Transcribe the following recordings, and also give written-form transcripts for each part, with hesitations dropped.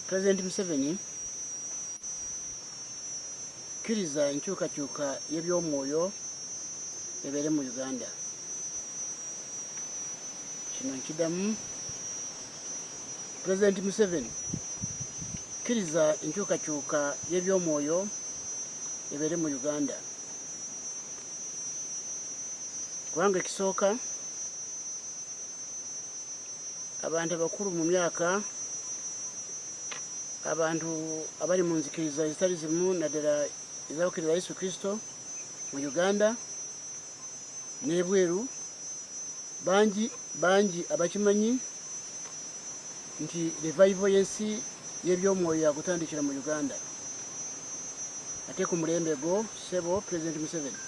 President Museveni, kkiriza enkyukakyuka y'ebyomwoyo ebeere mu Uganda. Kino nkiddamu. President Museveni, kkiriza enkyukakyuka y'ebyomwoyo ebeere mu Uganda. Kubanga ekisooka, abantu abakulu mu myaka, abantu abali mu nzikiriza ezitali zimu, naddala ez'abakkiriza Yesu Kristo mu Uganda n'ebweru, bangi bangi abakimanyi nti revival y'ensi y'ebyomwoyo yakutandikira mu Uganda, ate ku mulembe gwo, ssebo President Museveni.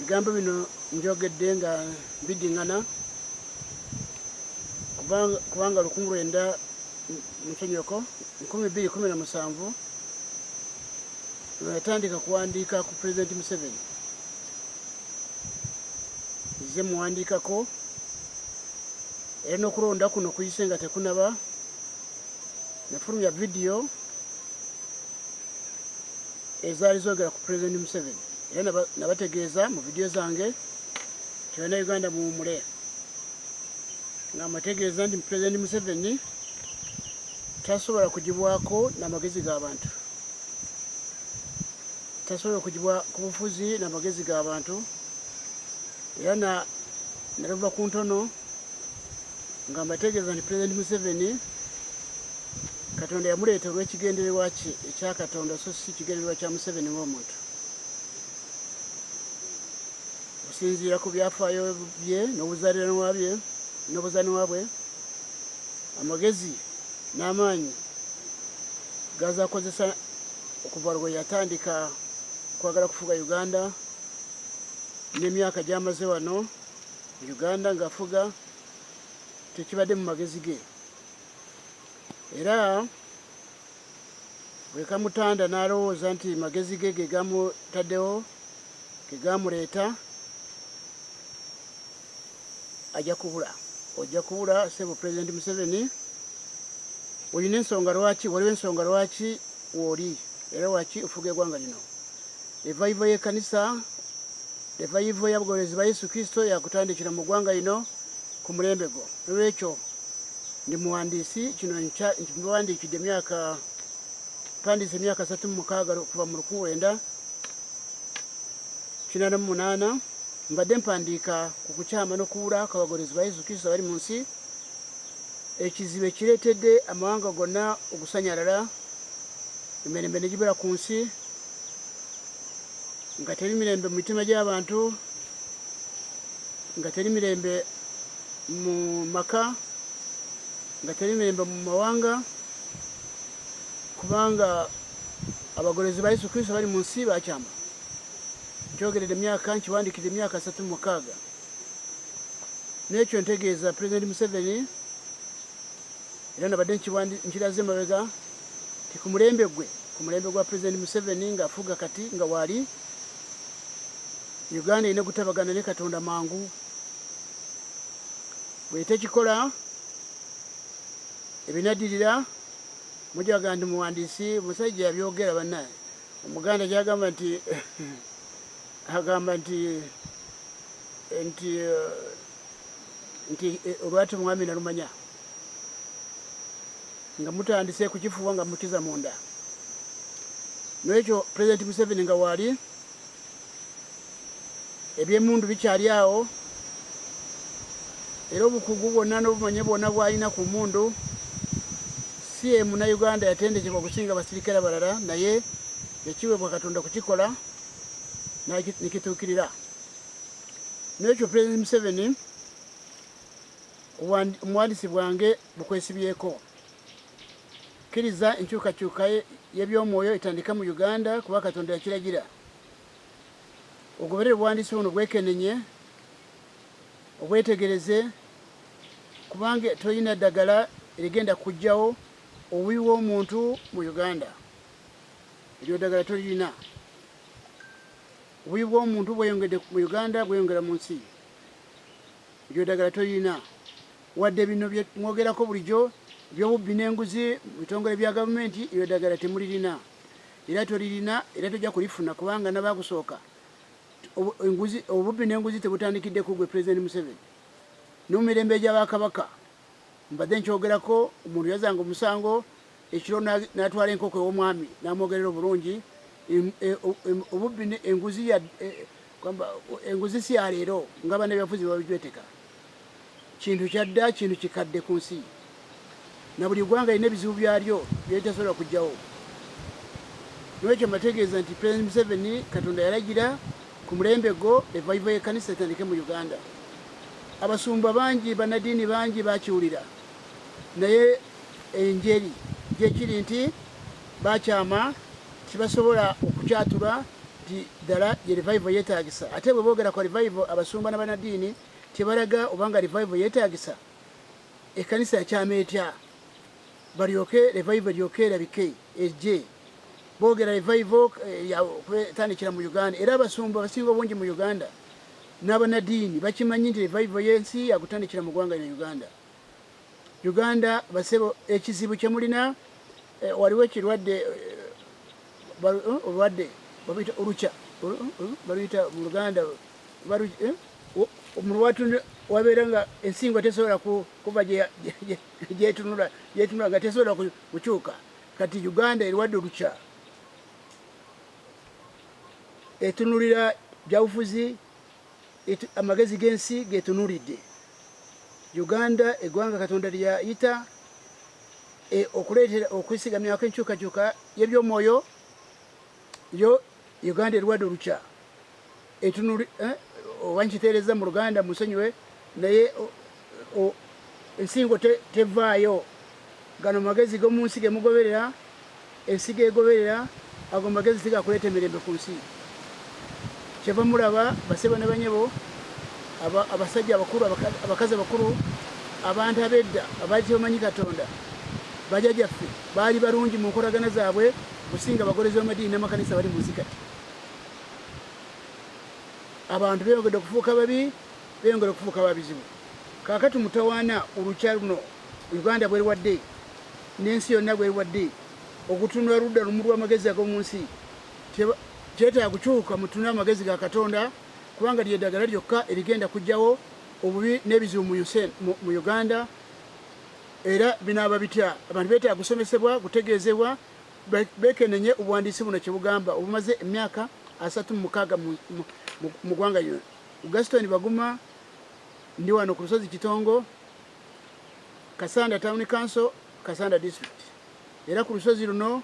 Ebigambo bino njogedde nga mbiddingana kubanga 1900, munsonyiweko, 2017 lwe natandika kuwandiika ku Pulezidenti Museveni. Nze muwandiikako era n'okulonda kuno kuyise nga tekunaba, nafulumya vidiyo ezaali zoogera ku Pulezidenti Museveni era nabategeeza mu vidiyo zange nti Bannayuganda muwumule, nga mbategeeza nti Pulezidenti Museveni tasobola kugibwako n'amagezi g'abantu, tasobola kugibwa ku bufuzi n'amagezi g'abantu. Era naluva ku ntono nga mbategeeza nti Pulezidenti Museveni Katonda yamuleeta olw'ekigendererwa kye ekya Katonda, so si kigendererwa kya Museveni ng'omuntu. Okusinziira ku byafaayo bye n'obuzaaliranwa bye n'obuzaaliranwa bwe, amagezi n'amaanyi g'azakozesa okuva lwe yatandika okwagala kufuga Uganda n'emyaka gy'amaze wano mu Uganda ng'afuga, tekibadde mu magezi ge. Era bwe kamutanda n'alowooza nti magezi ge ge gamutaddewo, ge gamuleeta, ajja kubula. Ojja kubula, ssebo Pulezidenti Museveni. Olina ensonga lwaki, waliwo ensonga lwaki wooli era lwaki ofuga eggwanga lino. Revival y'ekkanisa, revival y'abagoberezi ba Yesu Kristo yakutandikira mu ggwanga lino ku mulembe gwo. Nolwekyo ndi muwandiisi, kino nkiwandiikidde emyaka, mpandiise emyaka 36 okuva mu 1988, mbadde mpandiika ku kukyama n'okuwula kw'abagoberezi ba Yesu Kristo abali mu nsi, ekizibu ekireetedde amawanga gonna okusanyalala, emirembe ne gibula ku nsi, nga teri mirembe mu mitima gy'abantu, nga teri mirembe mu maka, nga teri mirembe mu mawanga, kubanga abagolezi ba Yesu Kristo bali mu nsi bakyama. Nkyogeredde emyaka, nkiwandiikidde emyaka 36. N'ekyo ntegeeza Pulezidenti Museveni, era nabadde nkiraze emabega nti ku mulembe gwe, ku mulembe gwa Pulezidenti Museveni ng'afuga kati nga waali, Uganda erina kutabagana ne Katonda mangu. Bwetekikola ebinaddirira mujagamba nti muwandiisi omusajja yabyogera. Bannaye, Omuganda kyagamba nti agamba nti olwati omwami nalumanya nga mutandise kukifuwa nga mukiza munda. Nolwekyo Pulezidenti Museveni nga waali, ebyemundu bikyali awo, era obukugu bwonna n'obumanyi bwonna bw'alina ku mundu, si ye Munnayuganda yatendekebwa okusinga abasirikale abalala, naye yakiweebwa Katonda kukikola nekituukirira. N'ekyo Pulezidenti Museveni, omuwandiisi bwange bukwesibyeko. Kkiriza enkyukakyuka y'eby'omwoyo etandika mu Uganda kuba Katonda yakiragira. Ogoberere obuwandiisi buno, bwekenenye, obwetegereze, kubanga tolina ddagala erigenda kuggyawo obubi bw'omuntu mu Uganda. Eryo ddagala tolirina. Obubi bw'omuntu bweyongedde mu Uganda, bweyongera mu nsi. Eryo ddagala tolirina. Wadde bino bye mwogerako bulijjo eby'obubbi n'enguzi mu bitongole bya gavumenti, eryo ddagala temulirina era tolirina era tojja kulifuna kubanga n'abaakusooka enguzi, obubbi n'enguzi tebutandikidde ku gwe Pulezidenti Museveni. Ne mu mirembe egya Bakabaka mbadde nkyogerako, omuntu yazanga omusango ekiro n'atwala enkoko ew'omwami n'amwogerera obulungi. Obubbi enguzi ya kwamba enguzi si ya leero nga bannabyabufuzi babijweteka. Kintu kyadda, kintu kikadde ku nsi, na buli ggwanga lirina ebizibu byalyo byeritasobola kuggyawo. Nolwekyo mbategeeza nti President Museveni Katonda yalagira ku mulembe gwo revival y'ekkanisa etandike mu Uganda. Abasumba bangi, bannadiini bangi bakiwulira naye enjeri gyekiri nti bakyama tibasobola okukyatula nti ddala ye revival yeetaagisa. Ate bwe boogera ku revival abasumba na bannadiini tebalaga obanga revival yeetaagisa, ekkanisa yakyama etya balyoke revival eryoke erabike ejje. Boogera revival etandikira mu Uganda era abasumba abasinga obungi mu Uganda n'abannadiini bakimanyi nti revival y'ensi yakutandikira mu ggwanga lino Uganda. Uganda basebo ekizibu kye mulina waliwo ekirwadde olwadde baluyita olukya baluyita mu Luganda omulwatu wabeera nga ensingo tesobola kuva gyetunula gyetunula nga tesobola kukyuka. Kati Uganda erwadde olukya, etunulira byabufuzi, amagezi g'ensi getunulidde Uganda, eggwanga Katonda lyeyayita okuleetera okwesigamyako enkyukakyuka y'ebyomwoyo. Yo Uganda erwadde olukya etunuli oba nkiteereza mu Luganda musonyiwe, naye ensingo tevaayo. Gano magezi g'omu nsi ge mugoberera, ensi geegoberera, ago magezi tigakuleeta emirembe ku nsi. Kyeva mulaba basebo ne banyebo, abasajja abakulu, abakazi abakulu, abantu ab'edda abaali tebamanyi Katonda, bajajaffe baali balungi mu nkolagana zaabwe okusinga abagolezi b'amadiini n'amakanisa abali mu nsi kati. Abantu beeyongedde okufuuka babi, beeyongera okufuuka ba bizibu. Kaakati mutawaana olukya luno Uganda bw'erwadde n'ensi yonna bw'erwadde okutunula ludda lumu lw'amagezi ag'omu nsi, kyetaaga kukyuka mutunule amagezi ga Katonda kubanga lye ddagala lyokka erigenda kuggyawo obubi n'ebizibu mu Uganda. Era binaaba bitya? Abantu beetaaga kusomesebwa, kutegeezebwa, beekenenye obuwandiisi buno kye bugamba obumaze emyaka 36 mu ggwanga lino. Gaston Baguma, ndi wano ku lusozi Kitongo, Kasanda Town Council, Kasanda District. Era ku lusozi luno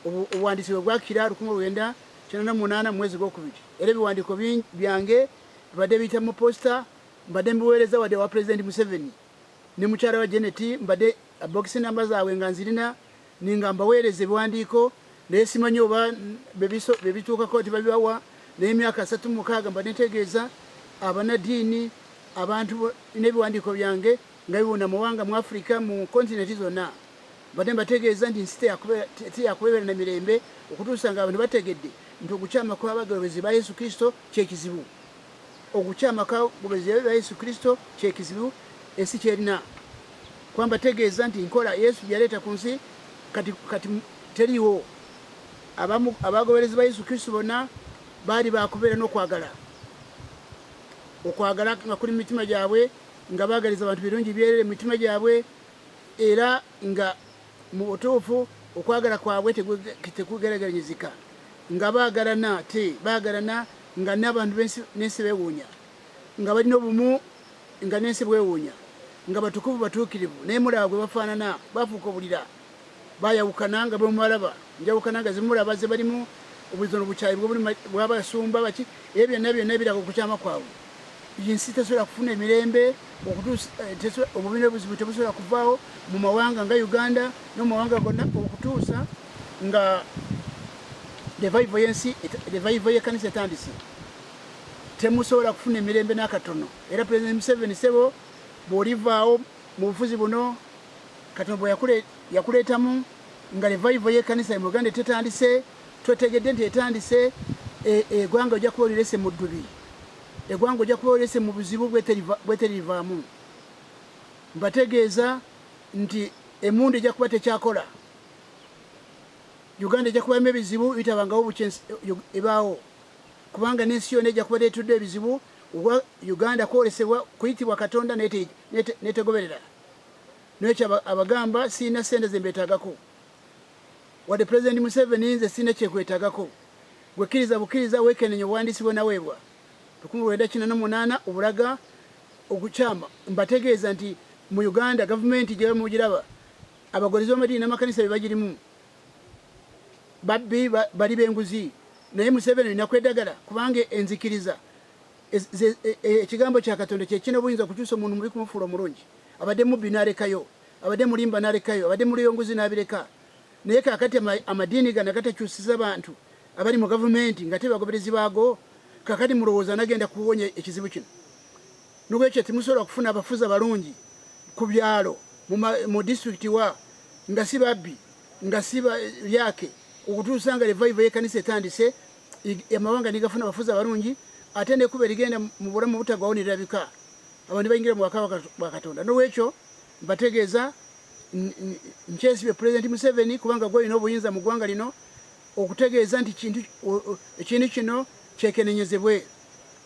obuwandiisi bwe bwakira 1988 mu mwezi gwokubiri. Era ebiwandiiko byange bibadde biyita mu posta, mbadde mbiweereza wadde wa Pulezidenti Museveni ne mukyala wa Janet, mbadde bokisi namba zaabwe nga nzirina ninga mbaweereza ebiwandiiko, naye simanyi oba bebituukako tebabibawa. Naye emyaka 36 mbadde ntegeeza abanadiini abantu n'ebiwandiiko byange nga bibuna mawanga mu Afrika, mu kontinenti zonna. Mbadde mbategeeza nti nsi teyakubeera na mirembe okutuusa nga abantu bategedde nti okukyama kw'abagoberezi ba Yesu Kristo kyekizibu. Okukyama kw'abagoberezi ba Yesu Kristo kyekizibu ensi kyerina. Kuba mbategeeza nti nkola Yesu gye yaleeta ku nsi kati, kati teriiwo. Abagoberezi ba Yesu Kristo bonna baali bakubeera n'okwagala, okwagala nga kuli mu mitima gyabwe, nga baagaliza abantu birungi byerere mu mitima gyabwe, era nga mu butuufu okwagala kwabwe tekugeraageranyizika, nga baagalana te baagalana nga n'abantu n'ensi beewuunya, nga balina obumu nga n'ensi bwewuunya, nga batukuvu batuukirivu, naye mulaba bwe bafaanana, bafuuka obulira, bayawukana nga bwe mubalaba, njawukana nga zemulaba ze balimu, obulizo n'obukyayi bw'abasumba baki, ebyo byonna byonna ebiraga okukyama kwabwe. Ensi tesobola kufuna emirembe okutuusa obubi n'obuzibu tebusobola kuvaawo mu mawanga nga Uganda no mu mawanga gonna okutuusa nga revival y'ensi, revival y'ekkanisa etandise. Temusobola kufuna emirembe n'akatono. Era President Museveni ssebo, bw'olivaawo mu bufuzi buno, Katonda bwe yakuleetamu nga revival y'ekkanisa mu Uganda tetandise, twetegedde nti etandise, eggwanga ojja kuba olirese mu ddubi. Eggwanga ojja kuba olese mu buzibu bweterivaamu. Mbategeeza nti emundu ejja kuba tekyakola. Uganda ejja kubamu ebizibu bitabangawo bukya ebaawo, kubanga n'ensi yonna ejja kuba teetudde ebizibu olwa Uganda kwolesebwa kuyitibwa Katonda n'etegoberera. N'ekyo abagamba sirina ssente ze mbeetaagako. Wadde Pulezidenti Museveni nze sirina kyekwetaagako. Gwe kkiriza bukkiriza weekeneenye obuwandiisi bwe naweebwa 1988 obulaga okukyama. Mbategeeza nti mu Uganda gavumenti gye mugiraba abagoberezi b'amadiini n'amakanisa be bagirimu babbi bali b'enguzi naye Museveni olina kwedagala kubanga enzikiriza ekigambo kya Katonda kye kirina obuyinza okukyusa omuntu mubi kumufuula omulungi. Abadde mubbi n'alekayo, abadde mulimba n'alekayo, abadde muluyonguzi n'abireka. Naye kaakati amadiini gano agatakyusiza bantu abali mu gavumenti nga te bagoberezi baago, kaakati mulowooza anagenda kuwonya ekizibu kino? Nolwekyo temusobola kufuna abafuzi abalungi ku byalo, mu disitulikiti wa nga si babbi, nga si lyake, okutuusa nga revival y'ekkanisa etandise, amawanga ne gafuna abafuzi abalungi, ate n'ekkubo erigenda mu bulamu obutaggwaawo ne lirabika, abantu ne bayingira mu bwakabaka bwa Katonda. Nolwekyo mbategeeza nkyesibye Pulezidenti Museveni kubanga gw'olina obuyinza mu ggwanga lino okutegeeza nti ekintu kino kyekenenyezebwe.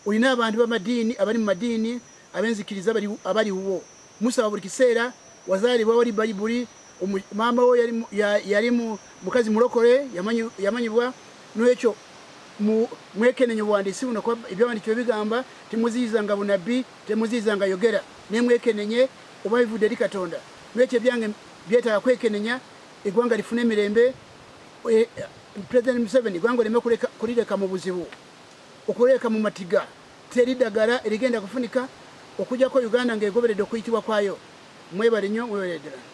Olina abantu b'amadiini abali mu madiini ab'enzikiriza abaliwo. Musaba buli kiseera, wazaalibwa wali Bayibuli, maama wo yali mukazi mulokole yamanyibwa, n'olwekyo mwekenenye obuwandiisi buno kuba ebyawandiikibwa bigamba temuziyizanga bunabbi, temuziyizanga yogera, naye mwekenenye oba bivudde eri Katonda. N'olwekyo ebyange byetaaga kwekenenya, eggwanga lifune emirembe. President Museveni eggwanga oleme kulireka mu buzibu, okulireka mu matiga. Teri ddagala erigenda kufunika okujjako Uganda ng'egoberedde okuyitibwa kwayo. Mwebale nnyo, mwebale ddala.